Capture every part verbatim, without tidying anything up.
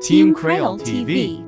Team Kreyol T V.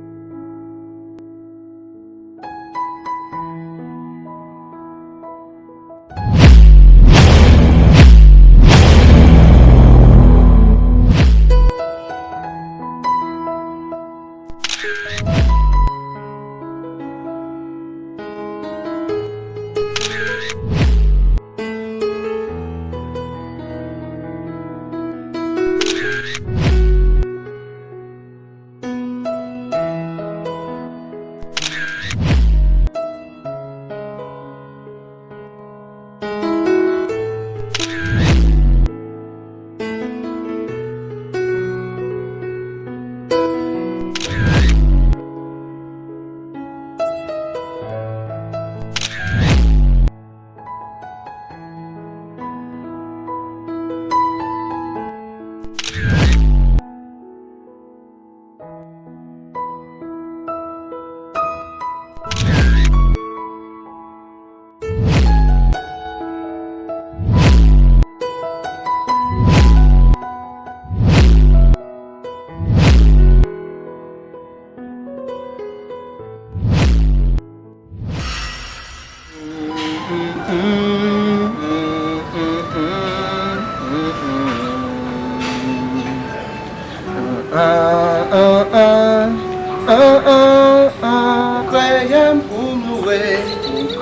Kreye m pou m louwe,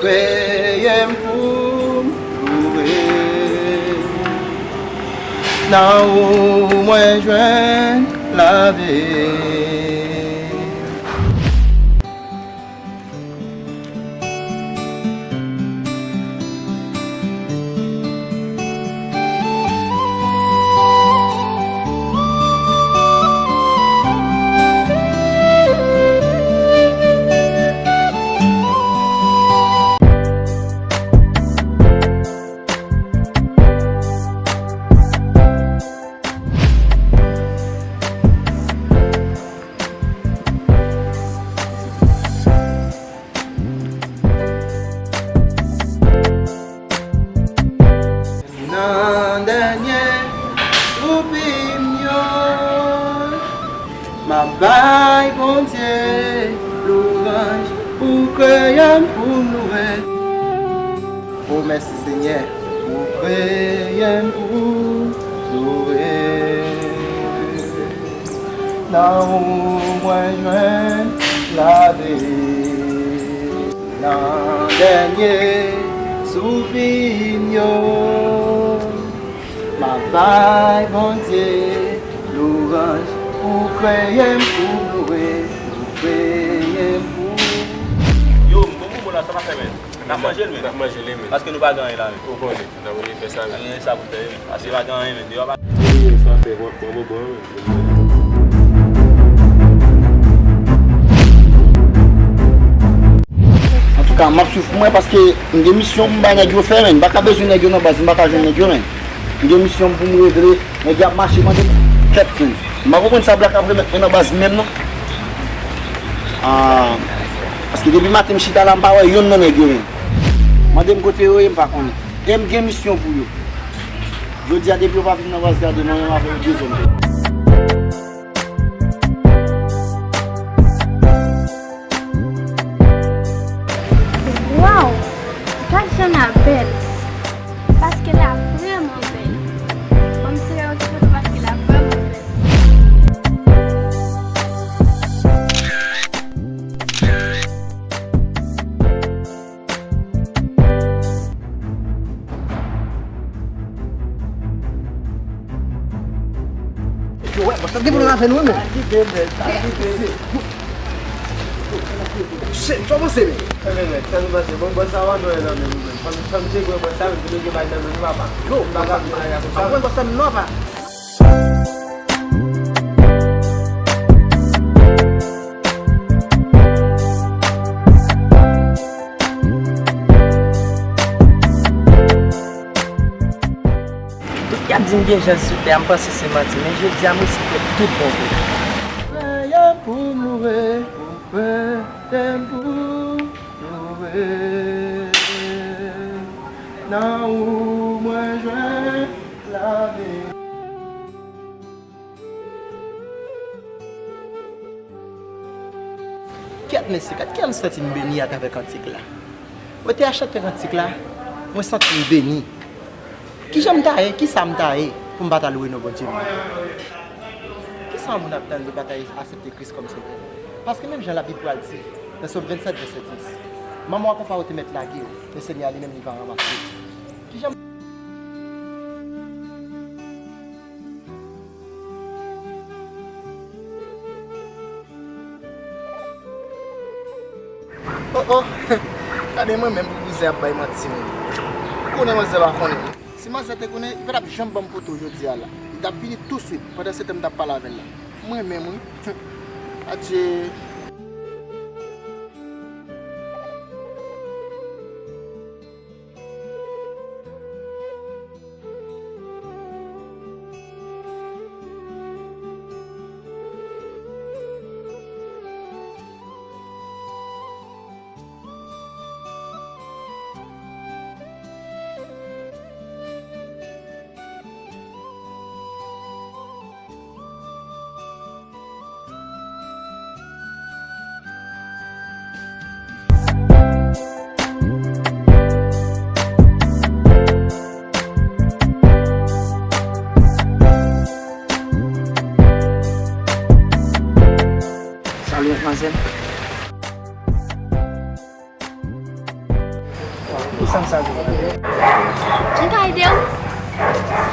kreye m pou m louwe. Nan ou mwen jwenn lavi. Nan dènye soupi m yo, m ap bay Bondye lwanj pou kreye m pou m louwe. O mèsi Senyè, ou kreye m pou louwe. Nan ou mwen jwenn lavi. Nan dènye soupi m yo, m ap bay Bondye lwanj. Ou kreye m pou louwe, ou kreye m pou. Yo, m gon bonbon la, sa pa fè menm. N ap manje l menm. N ap manje li menm. Paske nou pa gen anyen la menm. Ou konnen, n ap oblije fè sa menm. Pa gen anyen sa pou fè menm. Paske pa gen anyen menm. Deyò pa. Wi, sa fè bon, bon, bon, bon. Antouka, m ap swiv pou mwen paske m gen misyon pou m bay nèg yo fè, menn. M pa ka bezwen nèg yo nan baz, m pa ka jwenn nèg yo, menn. M gen misyon pou m regle. Nèg y ap mache mande kèt, menn. M pa konprann sa Black ap remèt mwen nan baz menm, non. Ah, paske depi maten m chita la, m pa wè yonn nan nèg yo, menn. Mande m kote yo ye, m pa konnen. E m gen misyon pou yo. Jodi a, depi yo pa vin nan baz, gade, mwen menm avè yo de zòn. Waw! Gad jan l ap bèl! Paske l ap vrèman bèl! Ban m sere yon ti foto paske l ap vrèman bèl! Yo, wè, bòs la gen pwoblèm avè nou, wi, men. Se, sa w panse, men? Sa nou panse? Bon, bòs la pa dwe nan men nou, men. Fò n, fò n tcheke bòs la, men, pou nou gen bagay nan men nou, papa. Yo, bòs la, pa pran bòs la, non, papa. Tout y ap di m gen chans sou tè a, m panse se manti, men jodi a m respekte tout bon vre. Kreye m pou m louwe, kreye m pou m louwe. Nan ou mwen jwenn lavi. Kèt mesye, gad kijan m santi m beni atravè kantik la. Mwen te chante kantik la, mwen santi m beni. Kijan m ta ye, kisa m ta ye pou m pa ta lwe non Bondye m? Kisa yon moun ap tann li pa ta aksepte Kris kòm Sovè? Paske menm jan Labib pral di nan Sòm vennsèt vèsè dis, manman w ak papa w te mèt lage w, men Senyè a li menm li va ranmase w. Kijan Oh oh. Gade mwen menm pou bouzen ap bay manti menm. Ou konnen manzè pa konnen. Si manzè te konnen, li pa t ap janm ban m foto jodi a la. Li t ap vini touswit, pandan se tan m t ap pale avè l la. Mwen menm wi. Adje. Salut, mademoiselle. Pou sa m sa di w. M ka ede w?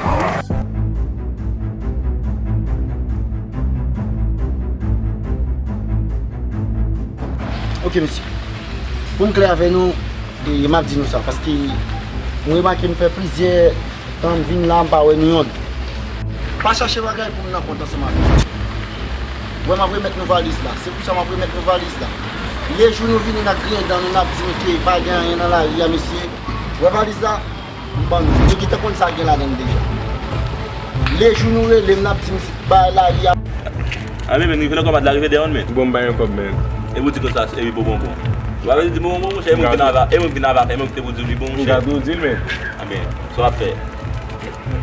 Ok, mesye. Pou m klè avè nou, e, m ap di nou sa, paske mwen remake m fè plizyè tan m vin la, m pa wè nou yonn. Pa chache bagay pou m nan kont ansanm avè w. Wè m ap remèt nou valiz la. Se pou sa m ap remèt nou valiz la. Lejou nou vini n ap griyen dan nou, n ap di nou ke pa gen anyen nan lari a, mesye. Wè valiz la? M ban nou. Nou gentan konn sa gen ladan l deja. Lejou nou rele m, n ap di m si bay lari a. A men, men, rive nan konba la, rive dèyè w, men. Bon, m bay yon kòb, men. E pou di konsa, e wi, bon, bon, bon. Ou pa vle di bon, bon, monchè, e mwen ki vin avè, e mwen ki vin avè, e mwen ki te pou di li bon, monchè. M ka tou di l, men. A men, sa w ap fè?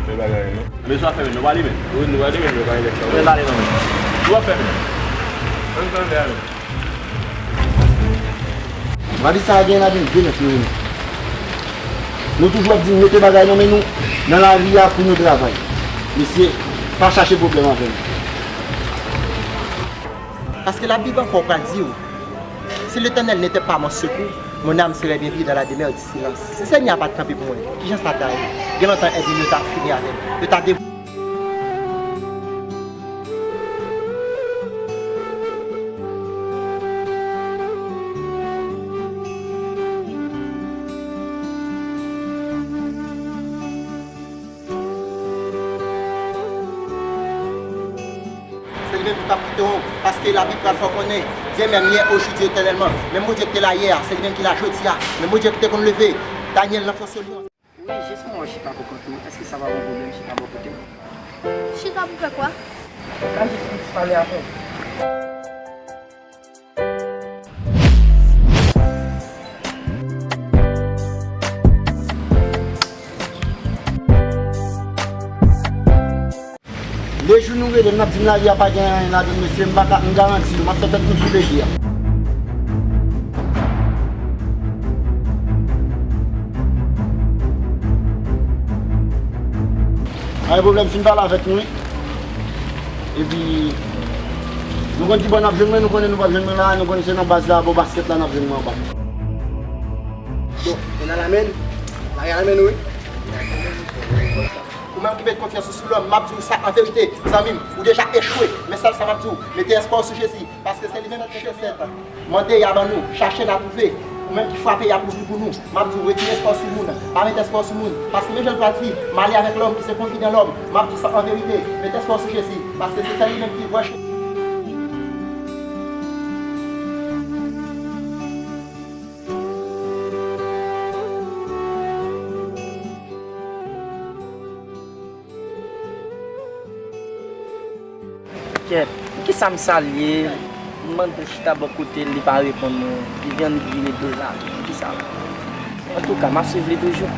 Fè bagay, non. Men sa w ap fè, men, nou pale, men. Wi, nou pale, men, nou pale lè sa. Men pale, non, men. Sa w ap fè, men? Ann tande, alò. Valiz sa a gen ladan l de nèt, nou menm. Nou toujou ap di n mete bagay nan men nou, nan lari a pou nou travay. Mesye, pa chache pwoblèm avè n. Paske Labib ankò pral di w, si Letènèl n'était pas mon secours, mon âme serait bien prise dans la demeure du silence. Si Senyè a pa t kanpe pou mwen, kijan sa ta ye? Gen lontan ènmi m yo ta fini avè m. Yo ta de- Se li menm ki p ap kite w, paske Labib pral fè w konnen, Dieu même hier, aujourd'hui, éternellement. Menm Bondye ki te la yè a, se li menm ki la jodi a. Menm Bondye ki te konn leve Danyèl nan fò sou lyon. Wi, jis mwen wè chita bò kote w. Èske sa pa yon pwoblèm chita bò kote m? Chita pou fè kwa? M ka jis yon ti pale avè w. Lejou nou rele m, n ap di m lari a pa gen anyen ladan l, mesye, m pa ka, m garanti nou, m ap fè tèt nou boule di a. Pa gen pwoblèm, fin pale avèk nou, wi. Epi, nou konn ki bò n ap jwenn mwen, nou konnen nou p ap jwenn mwen la, nou konnen se nan baz la, bò baskèt la, n ap jwenn mwen anba. Bon, nou nan lamèn, lari a nan men nou, wi. Ou menm ki met konfyans ou sou lòm, m ap di w sa an verite, zanmi m, ou deja echwe. Men sèl sa m ap di w, mete espwa w sou Jezi, paske se li menm ki fè sèt. Mande, y a ban nou, chache, n a twouve. Ou menm ki frape, y ap louvri pou nou. M ap di w, retire espwa w sou moun, pa met espwa w sou moun, paske menm jan l pral di, malè avèk lòm ki se konfidan lòm. M ap di w sa an verite, mete espwa w sou Jezi, paske se sèl li menm ki vrè. Kèt, kisa m sa l ye? M mande l chita bò kote l, li pa reponn mwen. Li vin vire do l la. Kisa? Antouka, m ap swiv li toujou.